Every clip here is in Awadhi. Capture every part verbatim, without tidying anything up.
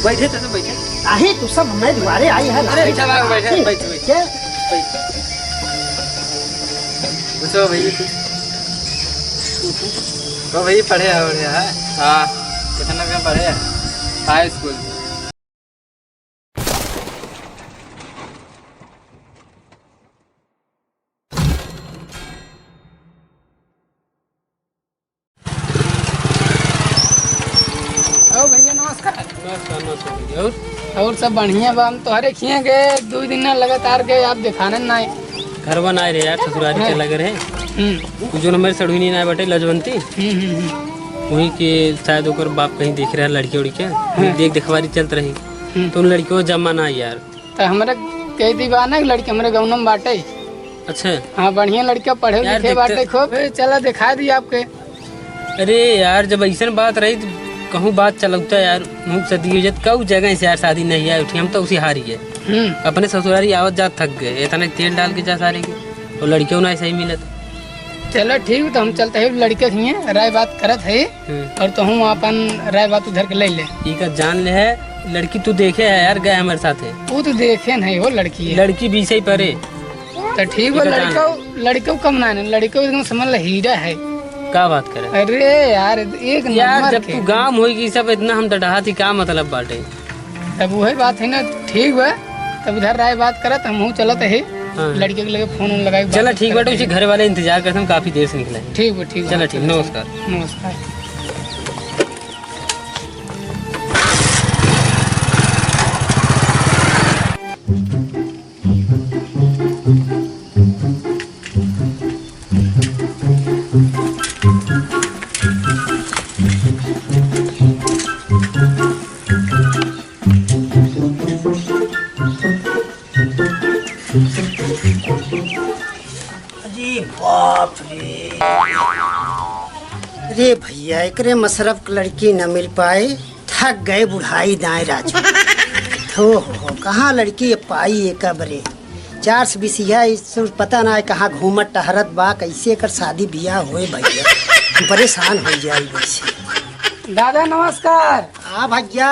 बैठे तो, तो बैठे। नाही, तू सब हमारे दुआरे आई है, अरे, नाही। अच्छा, बैठे, बैठे, बैठे। क्या? बैठे। पूछो भाई। तो भाई पढ़े है, बढ़िया है। हाँ। कितना में पढ़े है? हाई स्कूल। ओ भैया, नमस्कार। नमस्कार, नमस्कार भैया। और? और सब बढ़िया बा। हम तोहरे खिए गए, दो दिन ना लगातार गए, आप दिखाने ना आए। घरवा ना आए रहे यार, ससुरारी हाँ। चला गए रहे। हम्म। कुछ जो हमारे सड़ुनी ना बाटे, लजवंती। हम्म, हम्म, हम्म। वहीं के शायद ओकर बाप कहीं देख रहा है लड़की उड़की। हाँ। देख देखवारी चलत रही। हम्म। तो उन लड़कियों जमा ना यार। तो हमरा कह दी बा ना कि लड़की हमरे गाँव में बाटे। अच्छा। हाँ, बढ़िया लड़का पढ़े यार, लिखे देखते बाटे खूब। ए, चला दिखा दी आपके। अरे यार, जब ऐसन बात रही तो कहूँ बात चलौता यार, मुँह से दिए जत कऊ जगह से यार शादी नहीं आए उठी, हम तो उसी हारी है। हम्म। अपने ससुरारी आवत जात थक गए, इतना तेल डाल के जा सारे के, और लड़कियों ना ऐसा ही मिलत। चलो ठीक, तो हम चलते हैं लड़के के हियाँ, राय बात करत है। हम्म। और तो हम अपन राय बात उधर के ले ले। ई का जान ले है, लड़की तू देखे है यार, गए हमारे साथ है। वो तो देखे नहीं, वो लड़की है। लड़की बीस ही परे। तो ठीक बा, ई का जान लड़का, लड़का कम ना है, लड़का एकदम समझ ले हीरा है। का बात करे? अरे यार, एक यार, नंबर जब के। तू गाँव होई कि सब इतना हम डडहा थी, का मतलब बाटे? तब वही बात है ना, ठीक बा। तब उधर राय बात करत, हमहू चलत है। हाँ। लड़के के लगे फोन वोन लगाई, चला, बात ठीक करत बाटे, है। उसी घर वाले इंतजार करत, हम काफी देर से निकले हैं। ठीक बा, ठीक बा। चला, ठीक, नमस्कार। नमस्कार। अरे बाप रे। अरे भैया, एकरे मशरफ क लड़की न मिल पाए, थक गए बुढ़ाई दाएं राजू। थो हो, हो, कहाँ लड़की पाई एक बरे? चार सौ बीसिया, इस पता ना है कहाँ घूमत टहरत बा, कैसे एकर शादी बियाह होए भैया। परेशान हो जाई वैसे। दादा नमस्कार। हाँ भैया,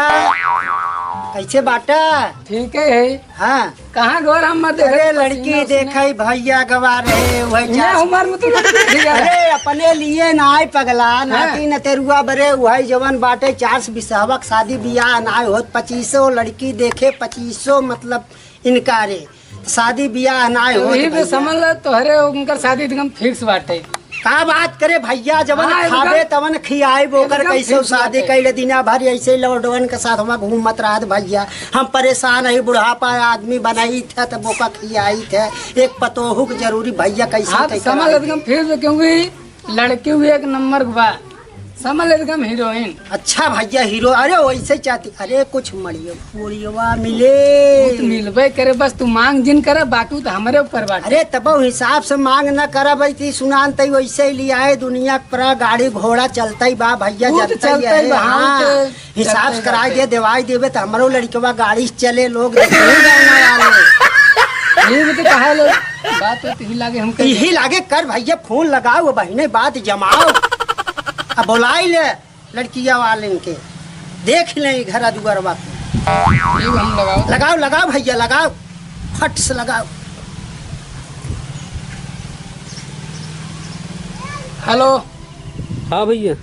कैसे बाटा? ठीक है। हाँ। कहाँ गोर हम मत देखे अरे तो लड़की पसीना उसीना। देखई भैया गवा रहे, वही ये चास उम्र में तू लड़की देखी जा रहा है। अरे अपने लिए ना आए पगला, हाँ। नाती नतेरुआ बरे, वही जवन बाटे चास बिसहवक शादी बियाह ना होत, पच्चीसो लड़की देखे, पच्चीसो मतलब इनकारे। शादी बियाह ना तू होत ही बे भैया। समझ ले, तोहरे उनकर शादी एकदम fix बाटे। का बात करे भैया, जवन हाँ, खाबे एकदम, तवन खियाइब, ओकर एकदम कैसे ठीक शादी बाटे। कैले दिना भर ऐसे लौडवन के साथ हुआ घूमत रहत भैया। हम परेशान है, बुढ़ापा आदमी बनाई थे तब ओका खियाई थे। एक पतोहू के जरूरी भैया, कैसे हाँ, तो कैसे समझ कराई? एकदम ठीक बा, क्योंकि लड़की भी एक नंबर बा, समझ ले एकदम हीरोइन। अच्छा भैया हीरो, अरे वैसे चाहती, अरे कुछ मड़ियो पुड़ियवा मिले। वो तो मिलबे करे, बस तू मांग जिन करे, बाकी तो हमरे ऊपर बाटे। अरे तब हिसाब से मांग न करब, ती सुनान तई वैसे ही लियाए, दुनिया पर गाड़ी घोड़ा चलता ही बा भैया, वो तो जनता ही चलता ही है, बा, हाँ, हाँ, तो हिसाब चलता से ही कराए बाटे। दे, देवाई देबे तो हमरो लड़कवा गाड़ी से चले, लोग देखते ही जाए ना वाले। ये भी तो कहा लो, बात तो यही लागे हम कहीं। यही लागे कर भैया, फोन लगाओ बहिने, बात जमाओ। अब बुलाई ले लड़किया वाले के, देख ले ई घरा दुआरवा के। ये भी हम लगाओ। लगाओ, लगाओ भैया, लगाओ, फट से लगाओ। हेलो। हाँ भैया।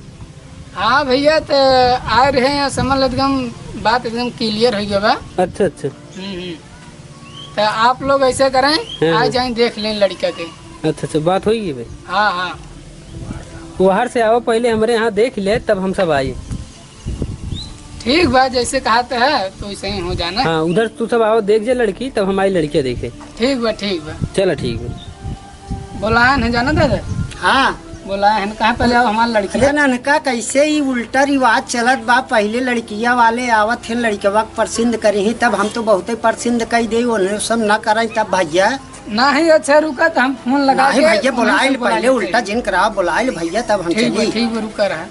हाँ भैया, तो आ रहे हैं, समझ लो एकदम बात एकदम clear हो गया बा। अच्छा, अच्छा। हम्म, हम्म। तो आप लोग ऐसे करें, हाँ, आ हाँ। जाएं, देख लें लड़का के। अच्छा, अच्छा, बात होई गई भाई। हाँ, हाँ। बाहर से आओ, पहले हमरे यहाँ देख ले, तब हम सब आई। ठीक बा, जैसे कहा तो है, तो वैसे ही हो जाना। हाँ, उधर तू सब आओ, देख जे लड़की, तब हम आई लड़कियाँ देखे। ठीक बा, ठीक बा। चला, ठीक बा। बोलायन है, जाना दादा? हाँ। बोलायन है, कहाँ पहले आओ हमार लड़की। अरे ननका, कैसे ही उल्टा रिवाज चलत बा, पहले लड़किया वाले आवत हैं, लड़कवा के पसंद करी ही, तब हम तो बहुते पसंद कई दे, उन्हें सब ना कराई, तब भैया। नहीं, अच्छा रुका, तो हम फोन लगा नहीं के भैया, उन्हें बोलाइल से बोला पहले, लेते उल्टा हैं। जिन कराओ, बोलाइल भैया, तब हम ठीक बा, चली। ठीक बा, रुका रहा।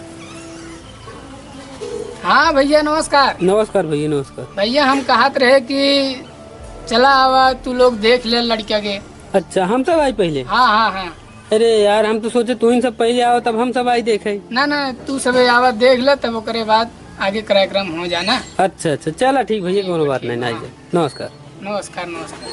हाँ भैया, नमस्कार। नमस्कार भैया, नमस्कार। भैया, हम कहत रहे कि चला आवा, तू लोग देख ले लड़किया के। अच्छा, हम सब आई पहले? हाँ, हाँ, हाँ। अरे यार, हम तो सोचे तू ही सब पहले आओ, तब हम सब आई देखे। ना, ना, तू सब आवा, देख ले, तब ओकरे बाद आगे कार्यक्रम हो जाना। अच्छा, अच्छा, चला ठीक भैया, कौनो बात नहीं, ना हाँ। आइए। नमस्कार। नमस्कार, नमस्कार।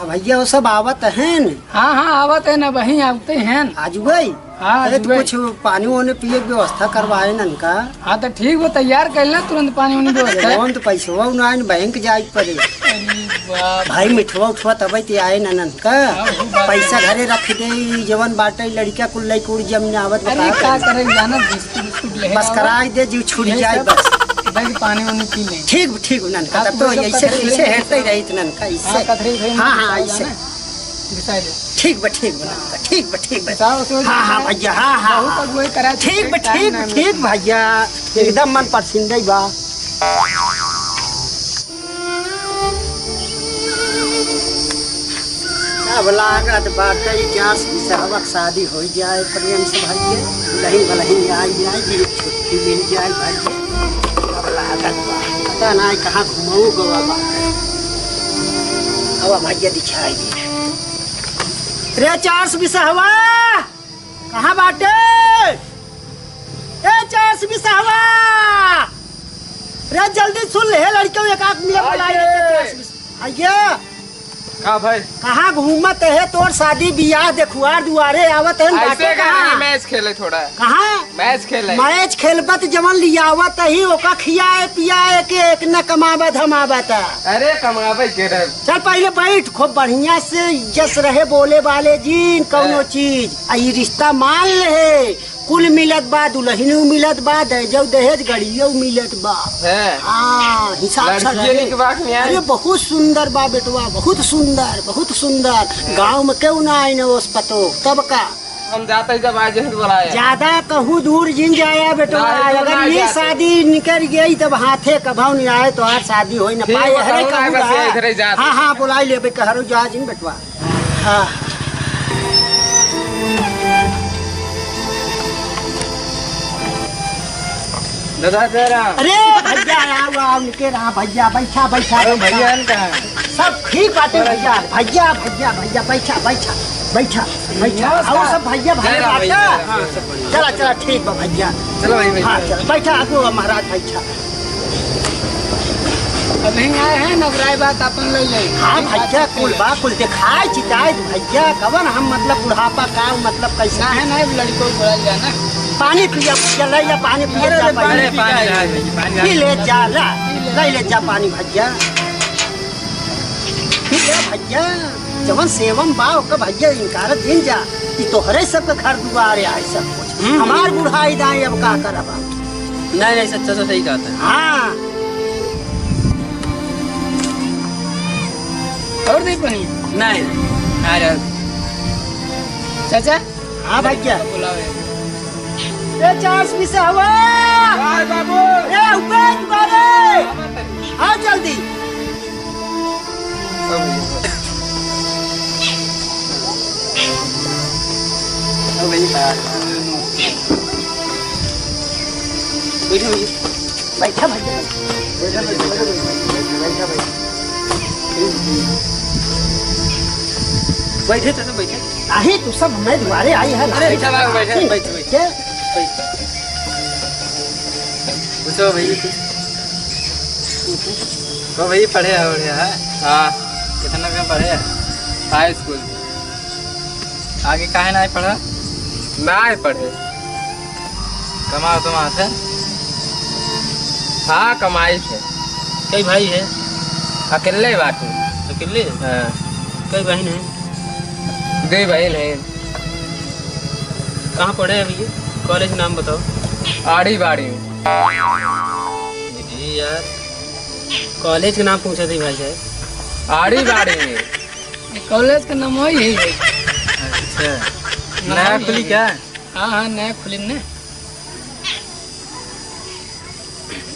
अब भैया वो सब आवत हैं न? हाँ, हाँ, आवत हैं ना, वहीं आवते हैं। आज भाई? हाँ, अरे आज तो भाई। कुछ पानी वानी पिए के व्यवस्था करवाए नन का? हाँ, तो ठीक बा, तैयार कर लेना तुरंत पानी वानी व्यवस्था। कौन तो पैसवा ना आइन, बैंक जाए के पड़े। अरे बाप। भाई मिठवा उठवा तबे ते आए ननन का। हाँ, वो बात पैसा है। घरे रख दे, ई जवन बाटे लड़का कुल लइके उड़ जम आवत अरे बता का दे। करे जाना, बिस्कुट उस्कुट ले बस आओ। कराई दे, जीव छूट ये जाए सब बस। बैग पानी वानी पी ले। ठीक, ठीक ननका, हाँ, तब तो वो सब ऐसे, कथरी ऐसे उथरी हेरते रहित ननका, हाँ, ऐसे। कथरी उथरी हाँ, मत हाँ, बिछाओ ऐसे। जाना। बिछा दे। ठीक बा, ठीक बा ननका, ठीक बा, ठीक बा। बिछाओ, उसमें हाँ, हाँ, बिछाओ। भैया, हाँ, हाँ, बहुत हाँ। अगुवाई करा ठीक बा, चुके, ठीक टाइम बा, ना ठीक मिले। भैया। एकदम मन पसंद बा। अब लागत बाटे कि चार सौ बिसहवा के शादी होइ जाए प्रेम से भाई के। दुलहिन बलहिन आई जाए जी, छुट्टी मिल जाए भाई के। अब लागत बा, पता ना कहाँ घुमाऊ गवा बा। अब भैया दिखाई दे। रे चार सौ बिसहवा! कहाँ बाटे? ए, चार सौ बिसहवा! रे, जल्दी सुन ले, हे लड़के, एक आध मिनट बुलाई ले, आइए। चार सौ बीस। आइए। का भाई? कहाँ घूमत है? तोर शादी बियाह देखुआर दुआरे आवत है, ऐसे बाटे कहाँ? मैच खेले थोड़ा। कहाँ? मैच खेले। मैच खेलबत जवन लियावत ही, ओका खियाए पियाए के एक न कमाबत धमाबत। अरे, कमाबे के रहे। चल, पहिले बैठ, खूब बढ़िया से इज्जत से रहे, बोले बाले जिन, कौनो हाँ। चीज। आ ई रिश्ता मान ले, कुल मिलत बा, दुलहिनियो मिलत बा, दहेजो दहेज गड़ियो मिलत बा। हैं? हाँ, हिसाब से लड़किये रहे। निक बा कि नहीं? अरे, बहुत सुंदर बा बेटवा, बहुत सुंदर, बहुत सुंदर। हैं? गाँव में केहू ना आइन ओस पतो, तब का? हम जाते ही जब आ जहिंद बोलाया। ज्यादा कहूँ दूर जिन जाया बेटवा, नहीं, अगर ना ये जाते। शादी निकल गई तब हाथे कभाव नहीं आए, तोहार शादी होई ना ठीक पाए। बा, अरे कहूँ ना कहूँ अगर से रहा। इधर ही जाते। हाँ, हाँ, बोलाई लेबे, कहरो जा जिन बेटवा। हाँ। दादा, जय राम। अरे भैया, आओ, आओ, निके रहा भैया, बैठा, बैठा, अरे बैठा। भैया, हम कहाँ हैं? सब ठीक बाटे अरे भैया, भैया, भैया, भैया, बैठा, बैठा, बैठा, बैठा। नमस्कार। और सब भैया, जय भाई राम, बाटा? जय राम। हाँ, सब बढ़िया। चला, चला, ठीक बा भैया। चलो भाई, भाई। हाँ, चल, बैठा, आगू महाराज, बैठा। अबहीं आए हैं, नगराई बात अपन ले ले। हाँ भैया, कुल बा, कुल देखाए चिताए भैया, कवन हम मतलब बुढ़ापा का मतलब कैसे? ना है, ना है, लड़को बोला जाना। पानी पिया भैया, ले जा पानी पिया अरे, जा अरे, पानी। पानी पी के आए हैं, पानी पी ले जा, ला, ले ले जा पानी भैया। पी ले भैया, जवन सेवन बा, ओकर भैया इनकार दिन जा, कि तोहरे सबके घर दुआरे आए सब कुछ। हम्म। हमार बुढ़ाई दाई अब का करब? नहीं, नहीं, सच्चा तो सही कहता है। हाँ। और नहीं पानी? नहीं, नहीं, आ रहा। चाचा? हाँ भैया। बुलाओ यार। ए चार सौ बीस हवा। बाय बाबू। ए उपेश बाबे। आ जल्दी। बैठा भैया। बैठा, बैठा, बैठा, बैठा, बैठा, बैठा। बैठे तो, तो बैठे। नहीं, तू सब हमारे दुआरे आई है। अरे, अच्छा, बैठे, बैठे, बैठे। क्या? बैठे। पूछो भाई, कुछ। तो भाई, पढ़े हो रहे हैं? हाँ। कितना में पढ़े हैं? हाई स्कूल। आगे काहे ना पढ़ा? ना पढ़े। कमाओ तो वहाँ से। हाँ, कमाई थे। कई भाई है? अकेले बाटे। अकेले? हाँ। कई बहन है? दो बहन है। कहाँ पढ़े अभी ये? कॉलेज नाम बताओ। आड़ी बाड़ी। जी यार, कॉलेज के नाम पूछा थी भाई साहब। आड़ी बाड़ी। कॉलेज का नाम वही है। अच्छा, नाम नया वही खुली है। क्या? हाँ, हाँ, नया खुली ने।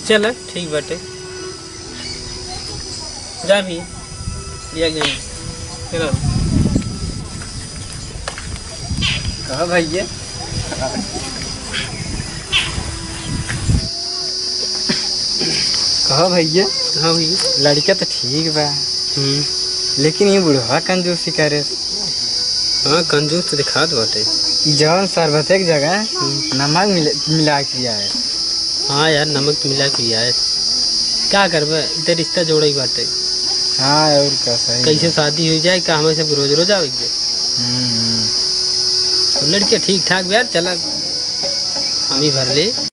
चल, ठीक बाटे। जा भी, लिया गया। चलो। कहा भैया? कहा भैया? हाँ भैया। लड़का तो ठीक बा, हम्म। लेकिन ये बुढ़वा कंजूसी करे। हाँ, कंजूस तो दिखात बाटे। ई जवन शरबत एक जगह हम्म। नमक मिले, मिला के दिया है। हाँ यार, नमक मिला के यार, का करबे, इधर रिश्ता जोड़े ही बाटे। हाँ, और का, सही कैसे है। शादी हो जाए, का हमें सब रोज रोज आवे के? हम्म, हम्म। तो लड़के ठीक ठाक बा यार, चला हम ही भर ले।